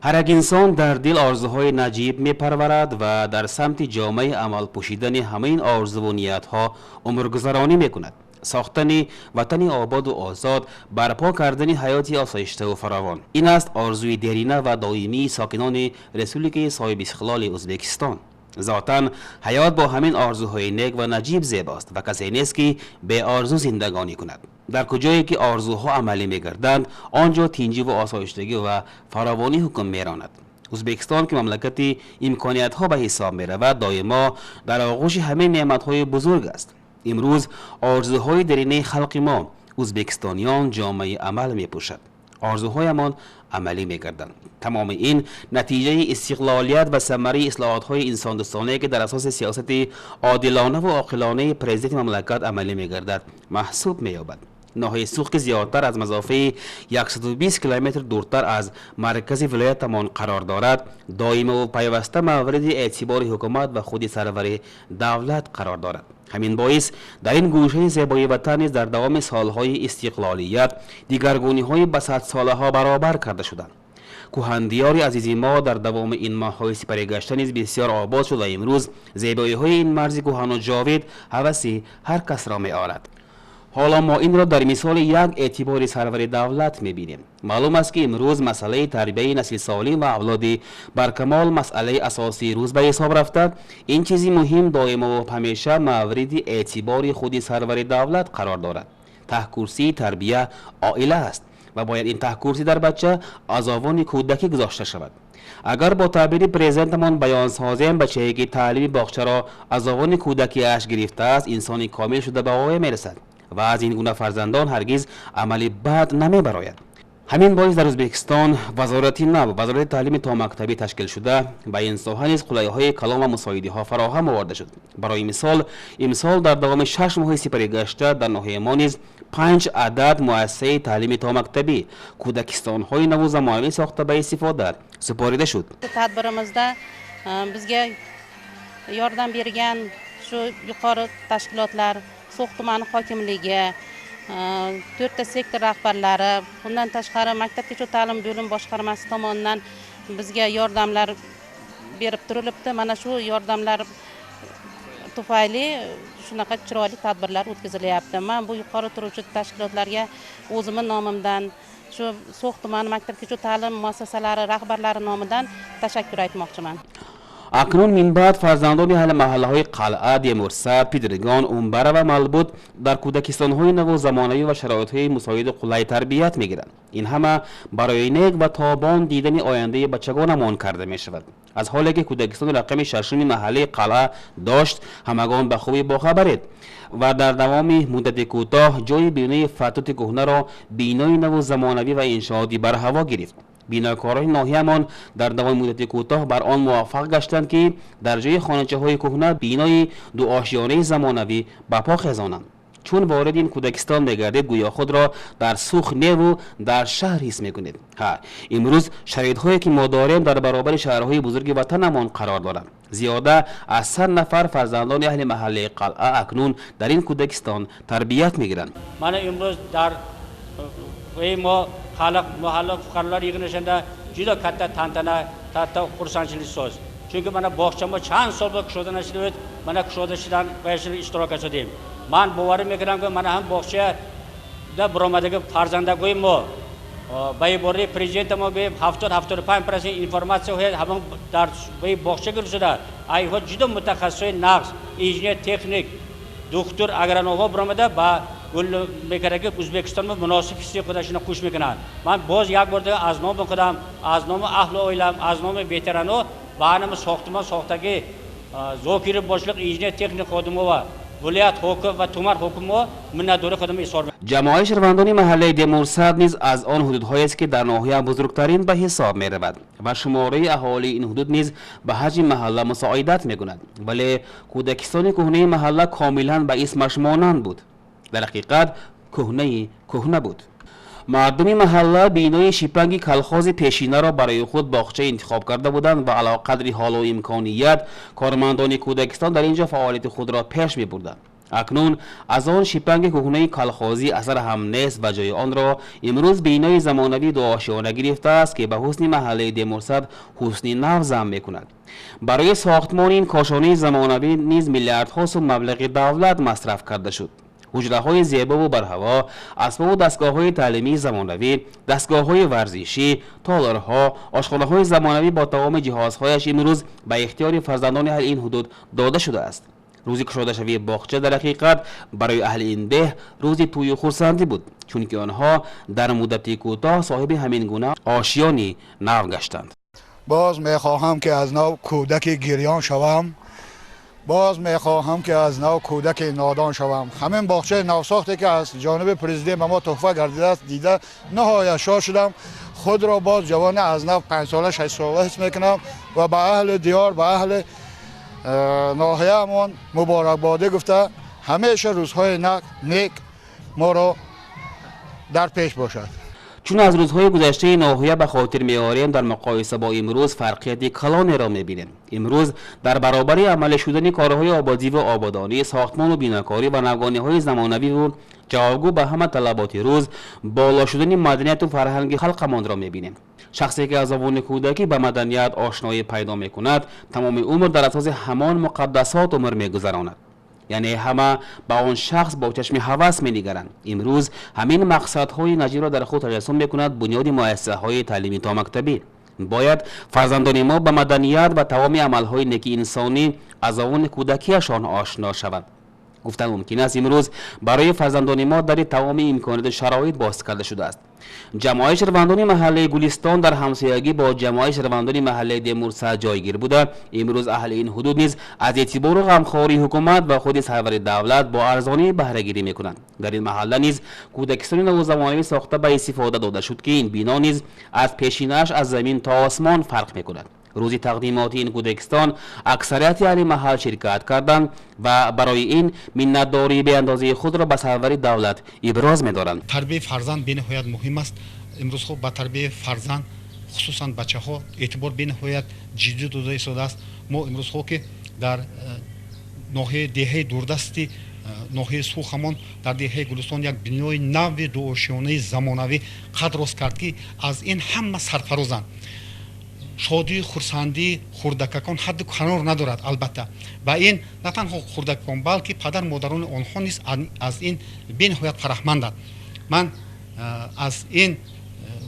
Ҳар як инсон дар дил орзуҳои наҷиб мепарварад ва дар самти ҷомаи амал пӯшидани ҳамаи ин орзуву ниятҳо умргузаронӣ мекунад. Сохтани ватани ободу озод, барпо кардани ҳаёти осоиштаву фаровон — ин аст орзуи дерина ва доимии сокинони Республикаи соҳибистиқлоли Ӯзбекистон. Зотан ҳаёт бо ҳамин орзуҳои нек ва наҷиб зебост ва касе нест, ки беорзу зиндагонӣ кунад. Дар куҷое ки орзуҳо амалӣ мегарданд, он ҷо тинҷиву осоиштагӣ ва фаровонӣ ҳукм меронад. Ӯзбекистон, ки мамлакати имкониятҳо ба ҳисоб меравад, доимо дар оғӯши ҳамин неъматҳои бузург аст. Имрӯз орзуҳои деринаи халқи мо, ӯзбекистониён, ҷомаи амал мепӯшад, орзуҳоямон амалӣ мегарданд. Тамоми ин натиҷаи истиқлолият ва самараи ислоҳотҳои инсондӯстонае, ки дар асоси сиёсати одилонаву оқилонаи президенти мамлакат амалӣ мегардад, маҳсуб меёбад. Ноҳияи Суғд, ки зиёдтар аз масофаи 120 километр дуртар аз маркази вилоятамон қарор дорад, доимаву пайваста мавриди эътибори ҳукумат ва худи сарвари давлат қарор дорад. Ҳамин боис дар ин гӯшаи зебои ватан низ дар давоми солҳои истиқлолият дигаргуниҳои ба садсолаҳо баробар карда шуданд. Кӯҳандиёри азизи мо дар давоми ин моҳҳои сипаригашта низ бисёр обод шуд ва имрӯз зебоиҳои ин марзи кӯҳану ҷовид ҳаваси ҳар касро меорад. Ҳоло мо инро дар мисоли як эътибори сарвари давлат мебинем. Маълум аст, ки имрӯз масъалаи тарбияи насли солим ва авлоди баркамол масъалаи асосии рӯз ба ҳисоб рафта, ин чизи муҳим доимову ҳамеша мавриди эътибори худи сарвари давлат қарор дорад. Таҳкурсии тарбия оила аст ва бояд ин таҳкурсӣ дар бача аз овони кӯдакӣ гузошта шавад. Агар бо таъбири президентамон баён созем, бачае, ки таълими боғчаро аз овони кӯдакиаш гирифтааст, инсони комил шуда ба воя мерасад ва аз ин гуна фарзандон ҳаргиз амали бад намебарояд. Ҳамин боис дар Ӯзбекистон вазорати нав, Вазорати таълими томактабӣ ташкил шуда, ба ин соҳа низ қулайиҳои калон ва мусоидиҳо фароҳам оварда шуд. Барои мисол, имсол дар давоми 6 моҳи сипаригашта дар ноҳияи мо низ панҷ адад муассисаи таълими томактабӣ, кӯдакистонҳои наву замонавӣ сохта, ба истифода супорида шуд. Tadbirimizda bizga yordam bergan shu yuqori tashkilotlar, So'x tumani hokimligi, to'rtta sektor rahbarlari, bundan tashqari maktabgacha ta'lim bo'lim boshqarmasi tomonidan bizga yordamlar berib turilibdi. Mana shu yordamlar tufayli shunaqa chiroyli tadbirlar o'tkazilyapti. Man bu yuqori turuvchi tashkilotlarga o'zimni nomimdan, shu So'x tumani maktabgacha ta'lim muassasalari rahbarlari nomidan tashakkur aytmoqchiman. Акнун минбаъд фарзандони аҳли маҳаллаҳои Қалъа, Демурсар, Пидригон, Умбара ва Малбуд дар кӯдакистонҳои наву замонавӣ ва шароитҳои мусоиду қулай тарбият мегиранд. Ин ҳама барои нек ва тобон дидани ояндаи бачагонамон карда мешавад. Аз ҳоле ки кӯдакистони рақами шашуми маҳаллаи Қалъа дошт, ҳамагон ба хубӣ бохабаред ва дар давоми муддати кӯтоҳ ҷои бинои фатути кӯҳнаро бинои наву замонавӣ ва иншооти барҳаво гирифт. Бинокорони ноҳиямон дар давоми муддати кӯтоҳ бар он муваффақ гаштанд, ки дар ҷои хоначаҳои кӯҳна бинои дуошёнаи замонавӣ ба по хезонанд. Чун вориди ин кӯдакистон мегардед, гӯё худро дар Суғд неву дар шаҳр ҳис мекунед. Ҳа, имрӯз шароитҳое, ки мо дорем, дар баробари шаҳрҳои бузурги ватанамон қарор доранд. Зиёда аз 100 нафар фарзандони аҳли маҳаллаи Қалъа акнун дар ин кӯдакистон тарбият мегиранд. Mana imro'z дар мо xalq mahalla fuqarolar yig'ilishida juda katta tantana, katta xursandchilik so'z, chunki mana bog'chama chand sol кушода нашуда буд. Mana кушода шудан ishtirok etdim. Man bovarim мекунам, ки mana ham bog'chada биромадаги фарзандагои мо ба ибораи президента мо гӯем, 70-75% информатсияҳои ҳамон дар боғча гирифта шуда, айҳо ҷудо мутахассисои нағз, инженер, техник, духтур, агрономҳо биромада ба гул мекарда, ки Ӯзбекистон муносиб ҳисси худашона хуш мекунанд. Ман боз як бор аз номи худам, аз номи аҳлу оилам, аз номи ветерано ба ҳанами сохтмон сохтагӣ Зокиров boshliq, инженер техник ходимова, вилоят ҳоким ва туман ҳокимо миннатдории худам изҳор. Ҷамоаи шаҳрвандони маҳаллаи Демурсад низ аз он ҳудудҳоест, ки дар ноҳия бузургтарин ба ҳисоб меравад ва шумораи аҳолии ин ҳудуд низ ба ҳаҷми маҳалла мусоидат мекунад. Вале кӯдакистони кӯҳнаи маҳалла комилан ба исмаш монанд буд, дар ҳақиқат кӯҳнаи кӯҳна буд. Мардуми маҳалла бинои шипанги калхози пешинаро барои худ боғча интихоб карда буданд ва ало қадри ҳолу имконият кормандони кӯдакистон дар ин ҷо фаъолияти худро пеш мебурданд. Акнун аз он шипанги кӯҳнаи калхозӣ асар ҳам нест ва ҷои онро имрӯз бинои замонавии дуошиёна гирифтааст, ки ба ҳусни маҳаллаи Демурсад ҳусни нав зам мекунад. Барои сохтмони ин кошонаи замонавӣ низ миллиардҳо сум маблағи давлат масраф карда шуд. Ҳуҷраҳои зебову барҳаво, асбобу дастгоҳҳои таълимии замонавӣ, дастгоҳҳои варзишӣ, толорҳо, ошхонаҳои замонавӣ бо тамоми ҷиҳозҳояш имрӯз ба ихтиёри фарзандони аҳли ин ҳудуд дода шудааст. Рӯзи кушодашавии боғча дар ҳақиқат барои аҳли ин деҳ рӯзи тӯю хурсандӣ буд, чунки онҳо дар муддати кӯтоҳ соҳиби ҳамин гуна ошиёни нав гаштанд. Боз мехоҳам, ки аз нав кӯдаки гирён шавам, боз мехоҳам, ки аз нав кӯдаки нодон шавам. Ҳамин боғчаи навсохте, ки аз ҷониби президент ба мо туҳфа гардидааст, дида ниҳоят шод шудам. Худро боз ҷавони аз нав 5-сола, 6-сола ҳис мекунам ва ба аҳли диёр, ба аҳли ноҳияамон муборакбодӣ гуфта, ҳамеша рӯзҳои нек моро дар пеш бошад. Чун аз рӯзҳои гузаштаи ноҳия ба хотир меорем, дар муқоиса бо имрӯз фарқияти калонеро мебинем. Имрӯз дар баробари амалӣ шудани корҳои ободиву ободонӣ, сохтмону бинокорӣ ва навгониҳои замонавиву ҷавобгӯ ба ҳама талаботи рӯз, боло шудани маданияту фарҳанги халқамонро мебинем. Шахсе, ки аз овони кӯдакӣ ба маданият ошноӣ пайдо мекунад, тамоми умр дар асоси ҳамон муқаддасот умр мегузаронад, яъне ҳама ба он шахс бо чашми ҳавас менигаранд. Имрӯз ҳамин мақсадҳои наҷибро дар худ таҷассум мекунад бунёди муассисаҳои таълими томактабӣ. Бояд фарзандони мо ба маданият ва тамоми амалҳои неки инсонӣ аз овони кӯдакиашон ошно шаванд. Гуфтан мумкин аст, имрӯз барои фарзандони мо дари тамоми имконияту шароит боз карда шудааст. Ҷамоаи шаҳрвандони маҳаллаи Гулистон дар ҳамсоягӣ бо ҷамоаи шаҳрвандони маҳаллаи Демурсад ҷойгир буда, имрӯз аҳли ин ҳудуд низ аз эътибору ғамхории ҳукумат ва худи сарвари давлат бо арзонӣ баҳрагирӣ мекунанд. Дар ин маҳалла низ кӯдакистони навзамонавӣ сохта ба истифода дода шуд, ки ин бино низ аз пешинааш аз замин то осмон фарқ мекунад. Рӯзи тақдимоти ин кӯдакистон аксарияти аҳли маҳал ширкат карданд ва барои ин миннатдории беандозаи худро ба сарвари давлат иброз медоранд. Тарбияи фарзанд бениҳоят муҳим аст. Имрӯзҳо ба тарбияи фарзанд, хусусан бачаҳо, эътибор бениҳоят ҷиддӣ дода истодааст. Мо имрӯзҳо, ки дар ноҳияи деҳаи дурдасти ноҳияи Сухамон, дар деҳаи Гулистон як бинои нави дуошиёнаи замонавӣ қад рост кард, ки аз ин ҳама сарфарозанд. Шодию хурсандии хурдакакон ҳадду канор надорад. Албатта, ба ин на танҳо хурдакакон, балки падар модарони онҳо низ аз ин бениҳоят фараҳманданд. Ман аз ин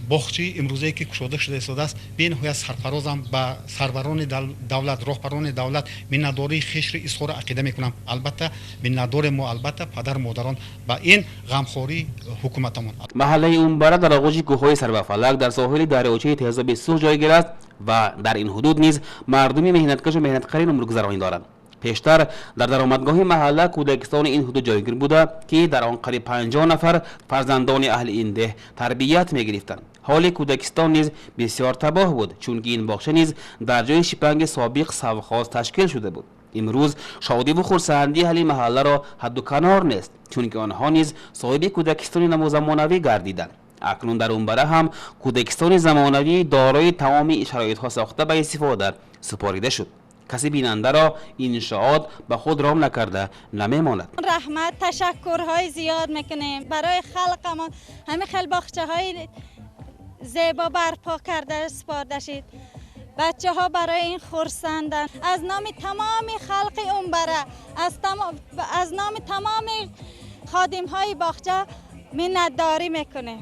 боғчаи имрӯзае, ки кушода шуда истодааст, бениҳоят сарфарозам. Ба сарварони давлат, роҳбарони давлат миннатдории хешро изҳору ақида мекунам. Албатта, миннатдорем мо, албатта, падару модарон ба ин ғамхории ҳукуматамон. Маҳаллаи Умбара дар оғӯши кӯҳҳои сарбафалак, дар соҳили дарёчаи Тезоби Сух ҷойгир аст ва дар ин ҳудуд низ мардуми меҳнаткашу меҳнатқарин умргузаронӣ доранд. Пештар дар даромадгоҳи маҳалла кӯдакистони ин ҳудуд ҷойгир буда, ки дар он қариб 50 нафар фарзандони аҳли ин деҳ тарбият мегирифтанд. Ҳоли кӯдакистон низ бисёр табоҳ буд, чунки ин боғча низ дар ҷои шипанги собиқ совхоз ташкил шуда буд. Имрӯз шодиву хурсандии аҳли маҳалларо ҳадду канор нест, чунки онҳо низ соҳиби кӯдакистони навзамонавӣ гардиданд. Акнун дар Умбара ҳам кӯдакистони замонавӣ дорои тамоми шароитҳо сохта ба истифода супорида шуд. Каси бинандаро иншоот ба худ ром накарда намемонад. Раҳмат, ташаккурҳои зиёд мекунем барои халқамон. Ҳамин хел боғчаҳои зебо барпо карда супорда шид. Бачаҳо барои ин хурсанданд. Аз номи тамоми халқи Умбара, аз номи тамоми ходимҳои боғча миннатдорӣ мекунем.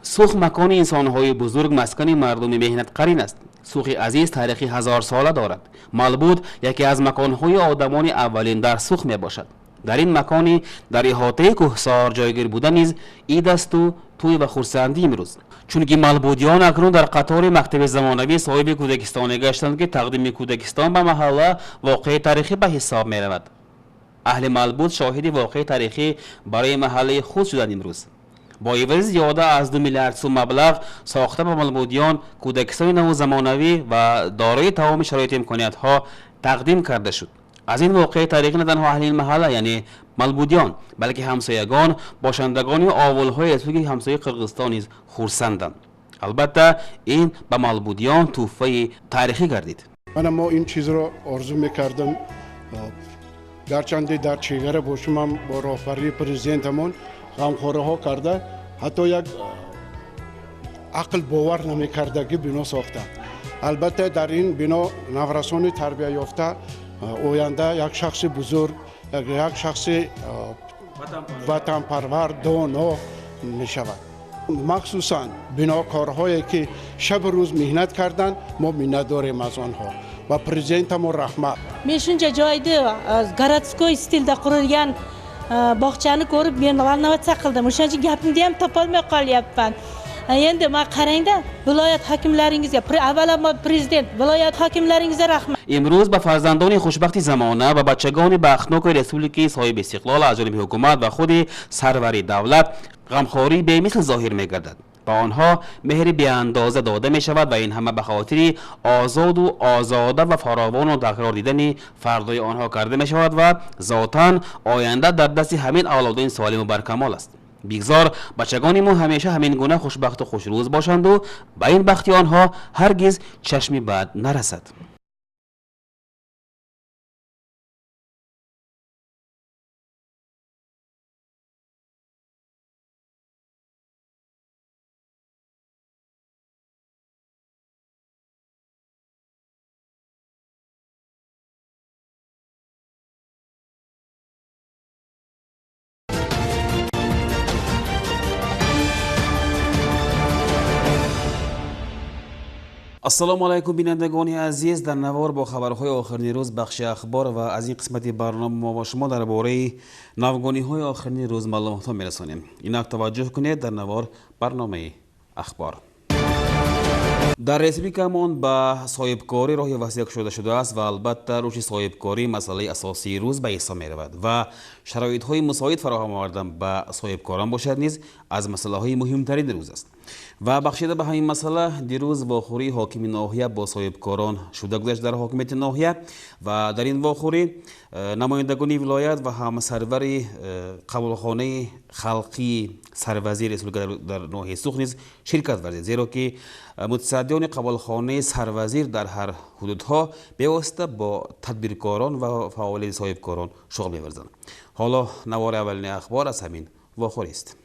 Сух макони инсонҳои бузург, маскани мардуми меҳнатқарин аст. Сухи азиз таърихи ҳазорсола дорад. Малбуд яке аз маконҳои одамони аввалин дар Сух мебошад. Дар ин макони дар иҳотаи кӯҳсор ҷойгир буда низ ид асту тӯй ва хурсандӣ имрӯз, чунки малбудиён акнун дар қатори мактаби замонавӣ соҳиби кӯдакистоне гаштанд, ки тақдими кӯдакистон ба маҳалла воқеаи таърихӣ ба ҳисоб меравад. Аҳли Малбуд шоҳиди воқеаи таърихӣ барои маҳаллаи худ шуданд. Имрӯз бо ивази зиёда аз 2 миллиард сум маблағ сохта ба малбудиён кӯдакистони наву замонавӣ ва дорои тамоми шароиту имкониятҳо тақдим карда шуд. Аз ин воқеаи таърихӣ на танҳо аҳли ин маҳалла, яъне малбудиён, балки ҳамсоягон, бошандагони овулҳои республикаи ҳамсояи Қирғизистон низ хурсанданд. Албатта, ин ба малбудиён тӯҳфаи таърихӣ гардид. Мана, мо ин чизро орзу мекардам. Гарчанде дар чегара бошем ҳам бо роҳбарии президентамон ғамхориҳо карда, ҳатто як ақл бовар намекардагӣ бино сохтанд. Албатта дар ин бино наврасони тарбияёфта оянда як шахси бузург, як шахси ватанпарвар, доно мешавад. Махсусан бинокорҳое ки шабу рӯз меҳнат карданд, мо миннат дорем аз онҳо ва президентамо раҳмат. Men shuncha joyda городской stilda qurilgan bog'chani ko'rib men волноваться qildim. O'shaning uchun gapimni ham topolmay qolyapman. Endi mana qarangda, viloyat hokimlaringizga, avvalambor prezident, viloyat hokimlaringizga rahmat. Имрӯз ба фарзандони хушбахти замона ва бачагони бахтноки республикаи соҳиби истиқлол аз ҷониби ҳукумат ва худи сарвари давлат ғамхории бемисл зоҳир мегардад. Ба онҳо меҳри беандоза дода мешавад ва ин ҳама ба хотири озоду озода ва фаровону такрор дидани фардои онҳо карда мешавад ва зотан оянда дар дасти ҳамин авлодони солиму баркамол аст. Бигзор бачагони мо ҳамеша ҳамин гуна хушбахту хушрӯз бошанду ба ин бахти онҳо ҳаргиз чашми бад нарасад. Ассалому алайкум бинандагони азиз, дар навор бо хабарҳои охирини рӯз бахши ахбор ва аз ин қисмати барнома мо бо шумо дар бораи навгониҳои охирини рӯз маълумотҳо мерасонем. Инак таваҷҷӯҳ кунед, дар навор барномаи ахбор. Дар республикамон ба соҳибкорӣ роҳи васеъ кушода шудааст ва албатта рушди соҳибкорӣ масъалаи асосии рӯз ба ҳисоб меравад ва шароитҳои мусоид фароҳам овардан ба соҳибкорон бошад низ аз масъалаҳои муҳимтарини рӯз аст. Ва бахшида ба ҳамин масъала дирӯз вохӯрии ҳокими ноҳия бо соҳибкорон шуда гузашт дар ҳокимияти ноҳия ва дар ин вохӯрӣ намояндагони вилоят ва ҳам сарвари қабулхонаи халқии сарвазири республика дар ноҳияи Суғд низ ширкат варзид, зеро ки мутасаддиёни қабулхонаи сарвазир дар ҳар ҳудудҳо бевосита бо тадбиркорон ва фаъолияти соҳибкорон шуғл меварзанд. Ҳоло навори аввалини ахбор аз ҳамин вохӯрист.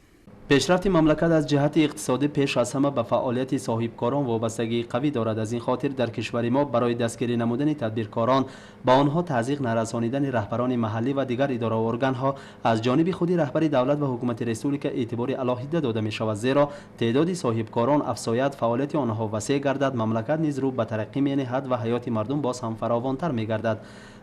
Пешрафти мамлакат аз ҷиҳати иқтисодӣ пеш аз ҳама ба фаъолияти соҳибкорон вобастагии қавӣ дорад. Аз ин хотир дар кишвари мо барои дастгирӣ намудани тадбиркорон ба онҳо тазйиқ нарасонидани раҳбарони маҳаллӣ ва дигар идораву органҳо аз ҷониби худи раҳбари давлат ва ҳукумати республика эътибори алоҳида дода мешавад, зеро теъдоди соҳибкорон афзояд, фаъолияти онҳо васеъ гардад, мамлакат низ рӯ ба тараққӣ менеҳад ва ҳаёти мардум боз ҳам фаровонтар мегардад.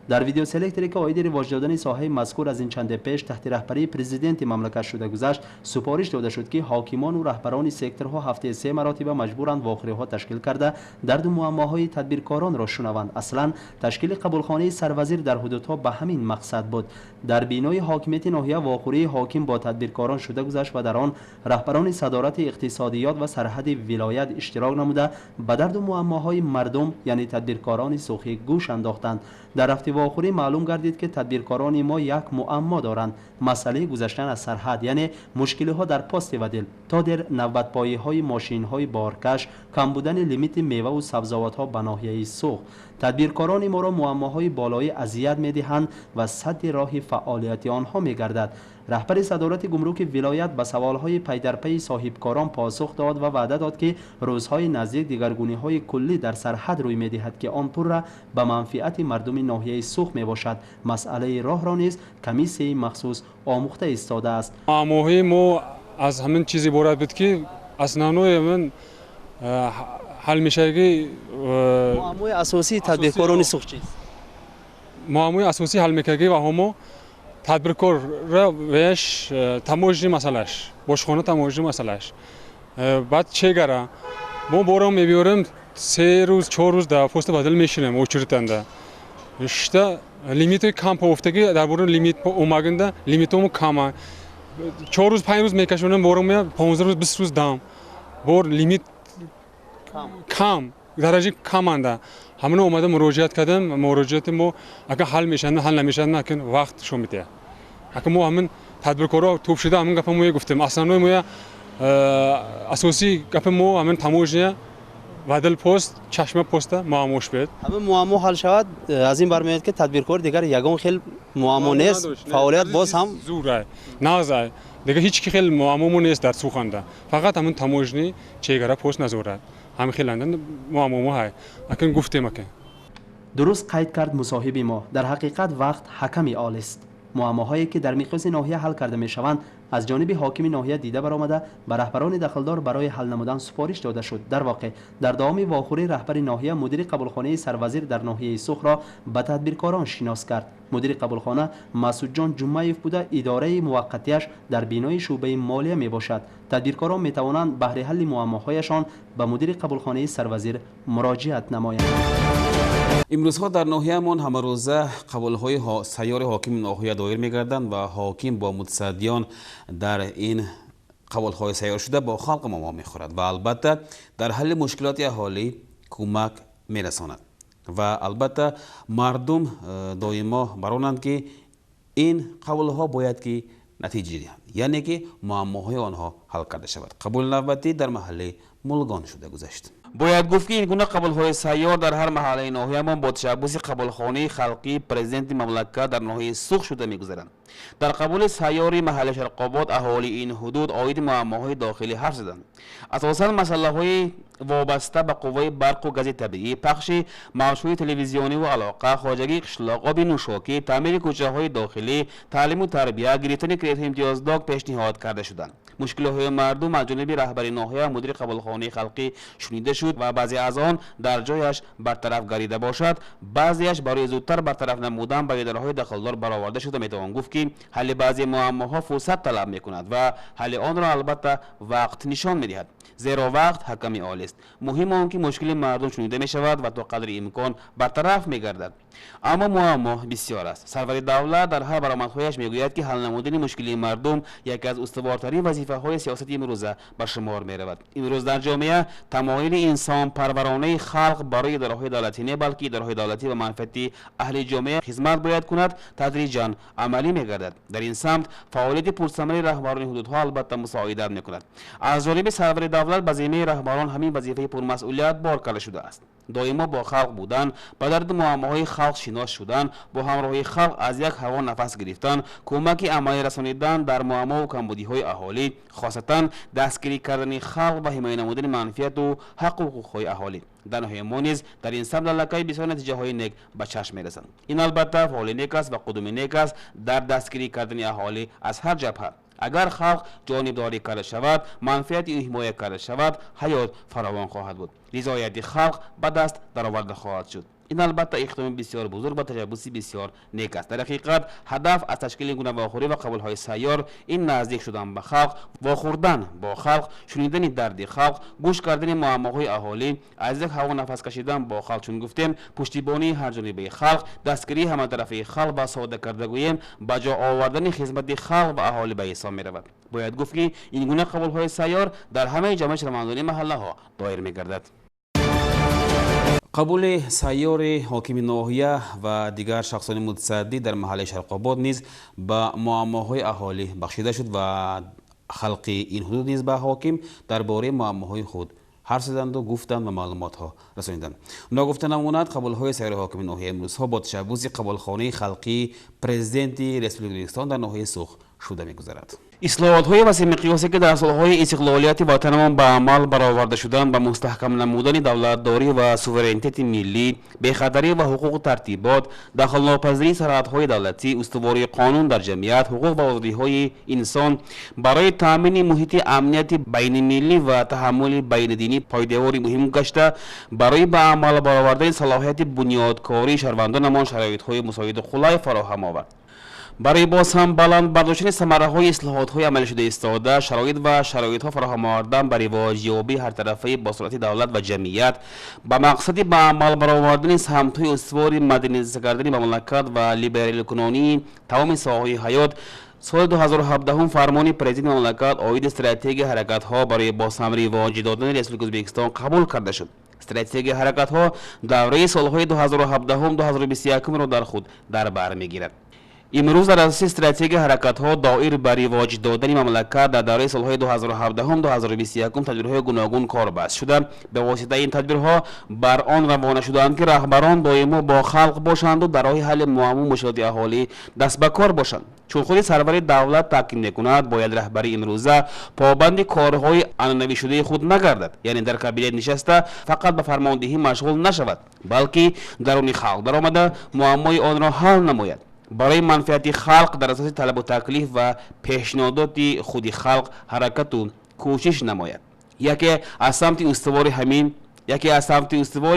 Дар видеоселекторе ки оиди ривоҷ додани соҳаи мазкур аз ин чанде пеш таҳти раҳбарии президенти мамлакат шуда гузашт, супориш дода шуд ки ҳокимону раҳбарони секторҳо ҳафтаи се маротиба маҷбуранд вохӯриҳо ташкил карда дарду муаммоҳои тадбиркоронро шунаванд. Аслан ташкили қабулхонаи сарвазир дар ҳудудҳо ба ҳамин мақсад буд. Дар бинои ҳокимияти ноҳия вохӯрии ҳоким бо тадбиркорон шуда гузашт ва дар он раҳбарони садорати иқтисодиёт ва сарҳади вилоят иштирок намуда ба дарду муаммоҳои мардум, яъне тадбиркорони сухӣ, гӯш андохтанд. Дар рафти вохӯрӣ маълум гардид ки тадбиркорони мо як муаммо доранд: масъалаи гузаштан аз сарҳад, яъне мушкилиҳо дар пости вадил, то дер навбатпоиҳои мошинҳои боркаш, кам будани лимити меваву сабзавотҳо ба ноҳияи Суғд. Тадбиркорони моро муаммоҳои болоӣ азият медиҳанд ва садди роҳи фаъолияти онҳо мегардад. Раҳбари садорати гумруки вилоят ба саволҳои пайдарпайи соҳибкорон посух дод ва ваъда дод ки рӯзҳои наздик дигаргуниҳои куллӣ дар сарҳад рӯй медиҳад ки он пурра ба манфиати мардуми ноҳияи Суғд мебошад. Масъалаи роҳро низ комиссияи махсус омӯхта истодааст. Муаммоҳои мо аз ҳамин чиз иборат буд ки основное ҳамин ҳал мешавад. Муаммои асосии тадбиркорони Суғд чист? Муаммои асосии ҳал мекардаги ва ҳамо тадбиркорра веш таможни масъалаш, бошхона таможни масъалаш. Баъд чегара мо борам мебиёрем, се рӯз чор рӯз дар поста бадал мешинем очереданда. Шта лимити кам поофтаги дар бораи лимит омаганда лимитому кама. 4 рӯз 5 рӯз мекашонем, борам 15 рӯз 20 рӯз дам. Бор лимит кам, дараҷаи каманда. Ҳамина омада муроҷиат кардем, муроҷиати мо агар ҳал мешавад, ҳал намешавад, акн вақт шо медиҳад. Акн мо ҳамин тадбиркорҳо тӯб шуда ҳамин гапа мо гуфтем. Основной моя асосии гапи мо ҳамин таможня Вадил пост, чашма поста муаммо шуд. Ҳама муаммо ҳал шавад, аз ин бармеояд, ки тадбиркор дигар ягон хел муаммо нест, фаъолият боз ҳам зур нағз. Дигар ҳеҷ ки хел муаммо нест дар Суханда. Фақат ҳамун таможни чегара пост назорат. Ҳамин хел муаммо мо ҳай. Акн гуфтем ака. Дуруст қайд кард мусоҳиби мо. Дар ҳақиқат вақт ҳаками олист. Муаммоҳое ки дар миқёси ноҳия ҳал карда мешаванд, аз ҷониби ҳокими ноҳия дида баромада, ба раҳбарони дахлдор барои ҳал намудан супориш дода шуд. Дар воқеъ, дар давоми вохӯрӣ раҳбари ноҳия мудири қабулхонаи сарвазир дар ноҳияи Сухро ба тадбиркорон шинос кард. Мудири қабулхона Масудҷон Ҷумаев буда, идораи муваққатиаш дар бинои шӯъбаи молия мебошад. Тадбиркорон метавонанд баҳри ҳалли муаммоҳояшон ба мудири қабулхонаи сарвазир муроҷиат намоянд. Имрӯзҳо дар ноҳияамон ҳамарӯза қабулҳои сайёри ҳокими ноҳия доир мегарданд ва ҳоким бо мутасаддиён дар ин қабулҳои сайёр шуда бо халқ муаммо мехӯрад ва албатта дар ҳалли мушкилоти аҳолӣ кӯмак мерасонад. Ва албатта мардум доимо баронанд, ки ин қабулҳо бояд ки натиҷа диҳанд, яъне ки муаммоҳои онҳо ҳал карда шавад. Қабули навбатӣ дар маҳаллаи Мулгон шуда гузашт. Бояд гуфт, ки ин гуна қабулҳои сайёр дар ҳар маҳаллаи ноҳиямон бо ташаббуси қабулхонаи халқии президенти мамлакат дар ноҳияи Сух шуда мегузаранд. Дар қабули сайёри маҳаллаи Шарқобод аҳолии ин ҳудуд оиди муаммоҳои дохилӣ ҳарф заданд. Асосан масъалаҳои вобаста ба қувваи барқу гази табиӣ, пахши мавҷҳои телевизиониву алоқа, хоҷагии қишлоқ, оби нӯшокӣ, таъмири кӯчаҳои дохилӣ, таълиму тарбия, гирифтани кредитҳои имтиёзнок пешниҳод карда шуданд. Мушкилиҳои мардум аз ҷониби раҳбари ноҳия, мудири қабулхонаи халқӣ шунида шуд ва баъзе аз он дар ҷояш бартараф гардида бошад, баъзеаш барои зудтар бартараф намудан ба идораҳои дахлдор бароварда шуда. Метавон гуфт, ки ҳалли баъзе муаммоҳо фурсат талаб мекунад ва ҳалли онро албатта вақт нишон медиҳад, зеро вақт ҳаками олист. Муҳим он ки мушкили мардум шунида мешавад ва то қадри имкон бартараф мегардад. Аммо муаммо бисёр аст. Сарвари давлат дар ҳар баромадҳояш мегӯяд, ки ҳал намудани мушкилии мардум яке аз устувортарин вазифаҳои сиёсати имрӯза ба шумор меравад. Имрӯз дар ҷомеа тамоили инсонпарваронаи халқ барои идораҳои давлатӣ не, балки идораҳои давлатӣ ба манфиати аҳли ҷомеа хизмат бояд кунад, тадриҷан амалӣ мегардад. Дар ин самт фаъолияти пурсамари раҳбарони ҳудудҳо албатта мусоидат мекунад. Аз ҷониби сарвари давлат ба зиммаи раҳбарон ҳамин вазифаи пурмасъулият бор карда шудааст: доимо бо халқ будан, ба дарди муаммоҳои халқ шинос шудан, бо ҳамроҳии халқ аз як ҳаво нафас гирифтан, кӯмаки амалӣ расонидан дар муаммову камбудиҳои аҳолӣ, хосатан дастгирӣ кардани халқ ва ҳимоя намудани манфиату ҳаққу ҳуқуқҳои аҳолӣ. Дар ноҳияи мо низ дар ин самт аллакай бисёр натиҷаҳои нек ба чашм мерасанд. Ин албатта фоли нек аст ва қудуми нек аст дар дастгирӣ кардани аҳолӣ аз ҳар ҷабҳа. Агар халқ ҷонибдорӣ карда шавад, манфиати ӯ ҳимоя карда шавад, ҳаёт фаровон хоҳад буд, ризояти халқ ба даст дароварда хоҳад шуд. Ин албатта иқдоми бисёр бузург ва ташаббуси бисёр нек аст. Дар ҳақиқат, ҳадаф аз ташкили гуна вохӯрӣ ва қабулҳои сайёр ин наздик шудан ба халқ, вохӯрдан бо халқ, шунидани дарди халқ, гӯш кардани муаммоҳои аҳолӣ, аз як ҳаво нафас кашидан бо халқ, чун гуфтем, пуштибонии ҳарҷонибаи халқ, дастгирии ҳаматарафаи халқ ва сода карда гӯем, ба ҷо овардани хизмати халқ ва аҳолӣ ба ҳисоб меравад. Бояд гуфт, ки ин гуна қабулҳои сайёр дар ҳамаи ҷамъияти шаҳрвандони маҳаллаҳо доир мегардад. Қабули сайёри ҳокими ноҳия ва дигар шахсони мутасаддӣ дар маҳаллаи Шарқобод низ ба муаммоҳои аҳолӣ бахшида шуд ва халқи ин ҳудуд низ ба ҳоким дар бораи муаммоҳои худ ҳарф заданду гуфтанд ва маълумотҳо расониданд. Ногуфта намонад, қабулҳои сайёри ҳокими ноҳия имрӯзҳо бо ташаббуси қабулхонаи халқии президенти Республикаи Ӯзбекистон дар ноҳияи Сух шуда мегузарад. Ислоҳотҳои васеъмиқёсе, ки дар солҳои истиқлолияти ватанамон ба амал бароварда шуданд, ба мустаҳкам намудани давлатдорӣ ва суверенитети миллӣ, бехатарӣ ва ҳуқуқу тартибот, дахлнопазирии сарҳадҳои давлатӣ, устувории қонун дар ҷамъият, ҳуқуқ ва озодиҳои инсон, барои таъмини муҳити амнияти байнимиллӣ ва таҳаммули байнидинӣ пойдевори муҳим гашта, барои ба амал баровардани салоҳияти бунёдкории шаҳрвандонамон шароитҳои мусоиду қулай фароҳам овард. Барои боз ҳам баланд бардоштани самараҳои ислоҳотҳои амалишуда истода, шароит ва шароитҳо фароҳам овардан ба ривоҷёбии ҳартарафаи босуръати давлат ва ҷамъият, ба мақсади ба амал баровардани самтҳои устувори модернизатсия кардани мамлакат ва либералкунонии тамоми соҳаҳои ҳаёт, соли 2017 фармони президенти мамлакат оиди стратегияи ҳаракатҳо барои боз ҳам ривоҷ додани Республикаи Ӯзбекистон қабул карда шуд. Стратегияи ҳаракатҳо давраи солҳои 2017-2021-ро дар худ дар бар мегирад. Имрӯз дар асоси стратегия ҳаракатҳо доир ба ривоҷ додани мамлакат дар давраи солҳои 2017-2021 тадбирҳои гуногун корбаст шуда, ба воситаи ин тадбирҳо бар он равона шудаанд, ки раҳбарон доимо бо халқ бошанду дар роҳи ҳалли муамму мушкилоти аҳолӣ даст ба кор бошанд. Чун худи сарвари давлат таъкид мекунад, бояд раҳбари имрӯза побанди корҳои анъанавишудаи худ нагардад, яъне дар кабинет нишаста фақат ба фармондиҳӣ машғул нашавад, балки даруни халқ даромада муаммои онро ҳал намояд. Барои манфиати халқ дар асоси талабу таклиф ва пешниҳодоти худи халқ ҳаракату кӯшиш намояд. Яке аз самти устувори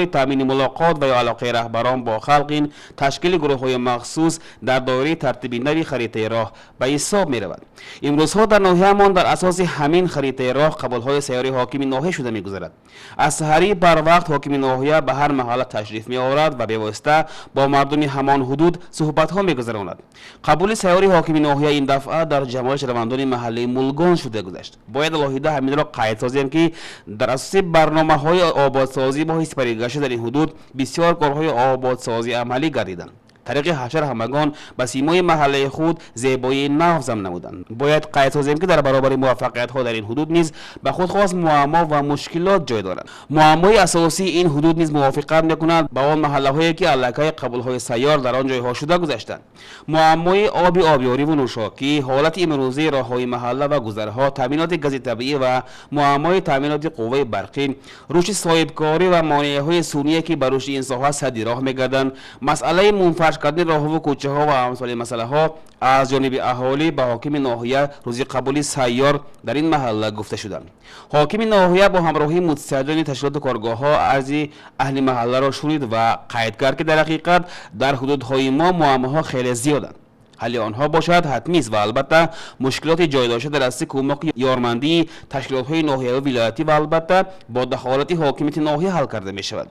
таъмини мулоқот ва ё алоқаи раҳбарон бо халқ ин ташкили гурӯҳҳои махсус дар доираи тартиби нави харитаи роҳ ба ҳисоб меравад. Имрӯзҳо дар ноҳияамон дар асоси ҳамин харитаи роҳ қабулҳои сайёри ҳокими ноҳия шуда мегузарад. Аз саҳарӣ барвақт ҳокими ноҳия ба ҳар маҳалла ташриф меорад ва бевосита бо мардуми ҳамон ҳудуд суҳбатҳо мегузаронад. Қабули сайёри ҳокими ноҳия ин дафъа дар ҷамоати шаҳрвандони маҳаллаи Мулгон шуда гузашт. Бояд алоҳида ҳаминро қайд созем, ки дар асоси барномаҳои ободсозӣ моҳи сипаригашта дар ин ҳудуд бисёр корҳои ободсозӣ амалӣ гардиданд. Тариқи ҳашар ҳамагон ба симои маҳаллаи худ зебоии нав зам намуданд. Бояд қайд созем, ки дар баробари муваффақиятҳо дар ин ҳудуд низ ба худ хос муаммо ва мушкилот ҷой дорад. Муаммои асосии ин ҳудуд низ мувофиқат мекунад ба он маҳаллаҳое, ки аллакай қабулҳои сайёр дар он ҷойҳо шуда гузаштанд. Муаммои оби обёриву нӯшокӣ, ҳолати имрӯзии роҳҳои маҳалла ва гузарҳо, таъминоти гази табиӣ ва муаммои таъминоти қувваи барқӣ, рушди соҳибкорӣ ва монеаҳои сунъие, ки ба рушди ин соҳа садди роҳ мегарданд, масъалаи мунфарш кардани роҳҳову кӯчаҳо ва амсоли масъалаҳо аз ҷониби аҳолӣ ба ҳокими ноҳия рӯзи қабули сайёр дар ин маҳалла гуфта шуданд. Ҳокими ноҳия бо ҳамроҳии мутасаддиёни ташкилоту коргоҳҳо арзи аҳли маҳалларо шунид ва қайд кард, ки дар ҳақиқат дар ҳудудҳои мо муаммоҳо хеле зиёданд. Ҳалли онҳо бошад ҳатмист ва албатта мушкилоти ҷой дошта дар асоси кӯмаку ёрмандии ташкилотҳои ноҳияву вилоятӣ ва албатта бо дахолати ҳокимияти ноҳия ҳал карда мешавад.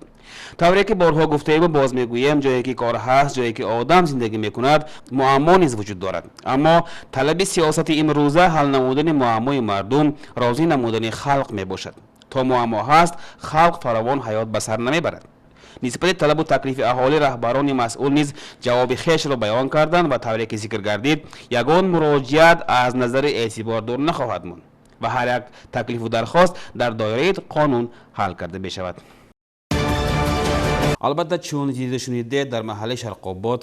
Тавре ки борҳо гуфтаему боз мегӯем, ҷое ки кор ҳаст, ҷое ки одам зиндагӣ мекунад, муаммо низ вуҷуд дорад. Аммо талаби сиёсати имрӯза ҳал намудани муаммои мардум, розӣ намудани халқ мебошад. То муаммо ҳаст, халқ фаровон ҳаёт ба сар намебарад. Нисбати талабу таклифи аҳолӣ раҳбарони масъул низ ҷавоби хешро баён карданд ва тавре ки зикр гардид, ягон муроҷиат аз назари эътибор дур нахоҳад монд ва ҳар як таклифу дархост дар доираи қонун ҳал карда мешавад. Албатта, чун дида шунидед, дар маҳаллаи Шарқобод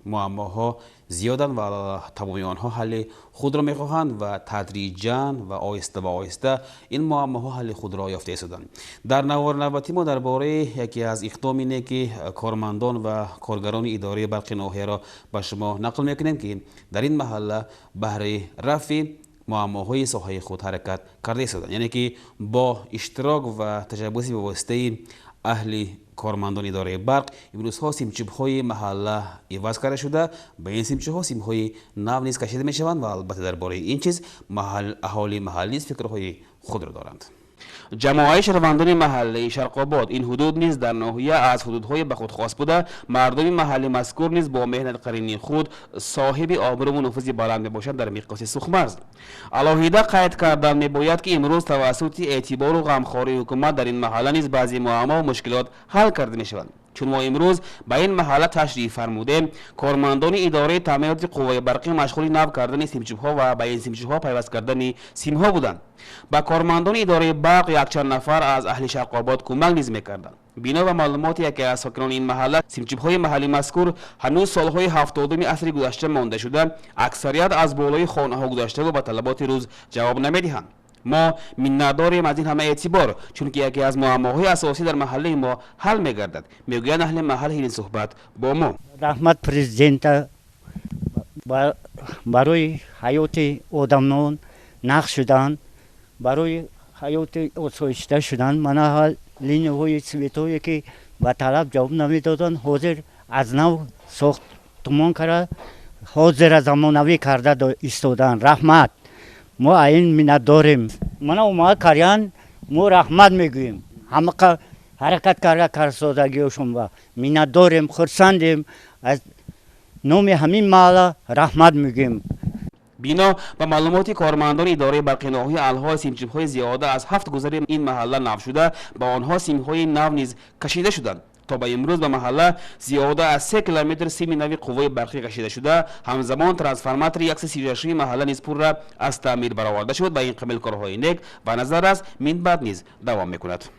муаммоҳо зиёданд ва тамоми онҳо ҳалли худро мехоҳанд ва тадриҷан ва оҳиста ва оҳиста ин муаммоҳо ҳалли худро ёфта истоданд. Дар навори навбатӣ мо дар бораи яке аз иқдоми неки кормандон ва коргарони идораи барқи ноҳияро ба шумо нақл мекунем, ки дар ин маҳалла баҳри рафъи муаммоҳои соҳаи худ ҳаракат карда истоданд, яъне ки бо иштирок ва ташаббуси бевоситаи аҳли кормандони идораи барқ имрӯзҳо симчӯбҳои маҳалла иваз карда шуда, ба ин симчӯбҳо симҳои нав низ кашида мешаванд ва албатта дар бораи ин чиз аҳолии маҳал низ фикрҳои худро доранд. Ҷамоаи шаҳрвандони маҳаллаи Шарқобод ин ҳудуд низ дар ноҳия аз ҳудудҳои ба худ хос буда, мардуми маҳалли мазкур низ бо меҳнатқаринии худ соҳиби обрӯву нуфузи баланд мебошанд дар миқёси Сухмарз. Алоҳида қайд кардан мебояд, ки имрӯз тавассути эътибору ғамхории ҳукумат дар ин маҳалла низ баъзе муаммо ва мушкилот ҳал карда мешаванд. Чун мо имрӯз ба ин маҳалла ташриф фармудем, кормандони идораи таъминоти қувваи барқӣ машғули нав кардани симчӯбҳо ва ба ин симчӯбҳо пайваст кардани симҳо буданд. Ба кормандони идораи барқ якчанд нафар аз аҳли Шарқобод кӯмак низ мекарданд. Бино ба маълумоти яке аз сокинони ин маҳалла, симчӯбҳои маҳалли мазкур ҳанӯз солҳои 70-уми асри гузашта монда шуда, аксарият аз болои хонаҳо гузаштаву ба талаботи рӯз ҷавоб намедиҳанд. Мо миннатдорем аз ин ҳама эътибор, чунки яке аз муаммоҳои асосӣ дар маҳаллаи мо ҳал мегардад, мегӯянд аҳли маҳал ҳини суҳбат бо мо. Раҳмат президента барои ҳаёти одамон нақш шудан, барои ҳаёти осоишта шудан. Мана линияҳои светое, ки ба талаб ҷавоб намедоданд, ҳозир аз нав сохтумон карда, ҳозира замонавӣ карда истодаанд. Раҳмат, мо ин миннатдорем. Мана омада карян, мо раҳмат мегӯем. Ҳамақа ҳаракат карда карсодагиёшон ба миннатдорем, хурсандем. Аз номи ҳамин маҳалла раҳмат мегӯем. Бино ба маълумоти кормандони идораи барқи ноҳия, алҳол симчӯбҳои зиёда аз 7 гузари ин маҳалла нав шуда, ба онҳо симҳои нав низ кашида шуданд. То ба имрӯз ба маҳалла зиёда аз 3 километр сими нави қувваи барқӣ кашида шуда, ҳамзамон трансформатори 136 маҳалла низ пурра аз таъмир бароварда шуд. Ба ин қабил корҳои нек ба назар аст минбаъд низ давом мекунад.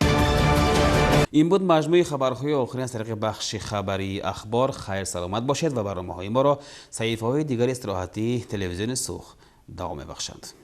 Ин буд маҷмӯи хабарҳои охирин аз тариқи бахши хабарии Ахбор. Хайр, саломат бошед ва барномаҳои моро саҳифаҳои дигари истироҳатии телевизиони Суғд давом мебахшанд.